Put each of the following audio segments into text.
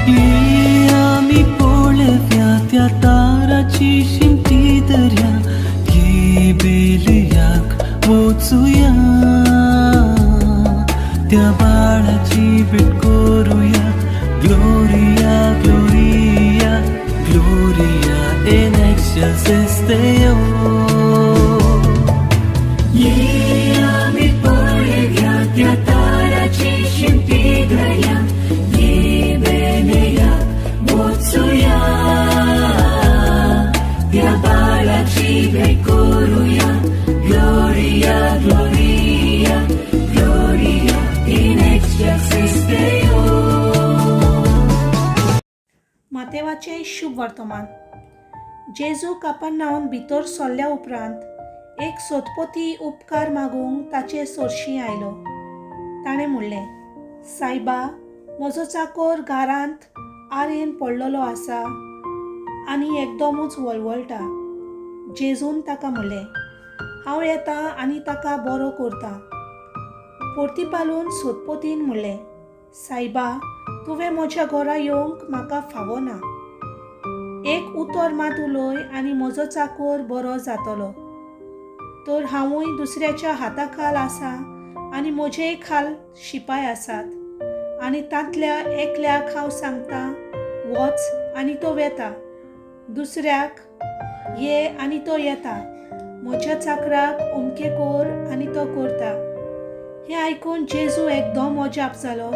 ये आमी पळोवया त्या ताराची शिमटी दर्या, ये बेलयाक वचुया, त्या बाळाची भेट करुया. Gloria, Gloria, Gloria in excelsis Deo. ये आमी पळोवया त्या ताराची शिमटी दर्या, ये बेलयाक वचुया, त्या बाळाची भेट करुया. Gloria, Gloria, Gloria in excelsis Deo. मातेवाचें शुभ वर्तमान. जेजू कापानावन भितर सरल्या उपरांत एक सोदपोती उपकार मागूंक ताचे सरशीं आयलो. ताणें म्हणलें, सायबा, म्हजो चाकोर घरांत आरेन पडलेलो आसा आनी एकदमूच वळवळटा. जेजून ताका म्हणलें, हांव येता आनी ताका बरो करता. पोर्तिपालून सोदपोतीन म्हणलें, सायबा, तुवें म्हज्या घरा येवंक म्हाका फावो ना. एक उतर मात उलय आनी म्हजो चाकोर बरो जातलो. तर हांवूय दुसऱ्याच्या हाता खाल आसा आनी म्हजेय खाल शिपाय आसात आनी तांतल्या एकल्याक हांव सांगता, वच, आनी तो वेता, दुसऱ्याक ये आनी तो येता, म्हज्या चाकराक अमकें कर आनी तो करता. हें आयकून जेजू एकदम अजाप जालो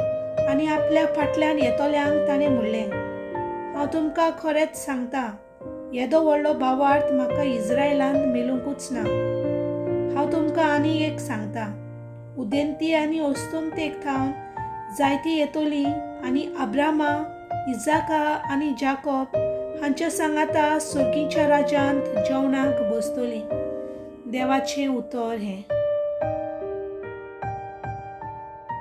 आनी आपल्या फाटल्यान येतल्यांक ताणें म्हणलें, हांव तुमकां खरेंच सांगता, येदो व्हडलो भावार्थ म्हाका इस्रायलांत मेळुंकूच ना. हांव तुमकां आनी एक सांगता, उदेंती आनी अस्तंतेक थावन जायती येतली आनी अब्रामा, इजाका आनी जाकोब हांच्या सांगाता सर्गीच्या राज्यांत जेवणाक बसतली. देवाचें उतर हें.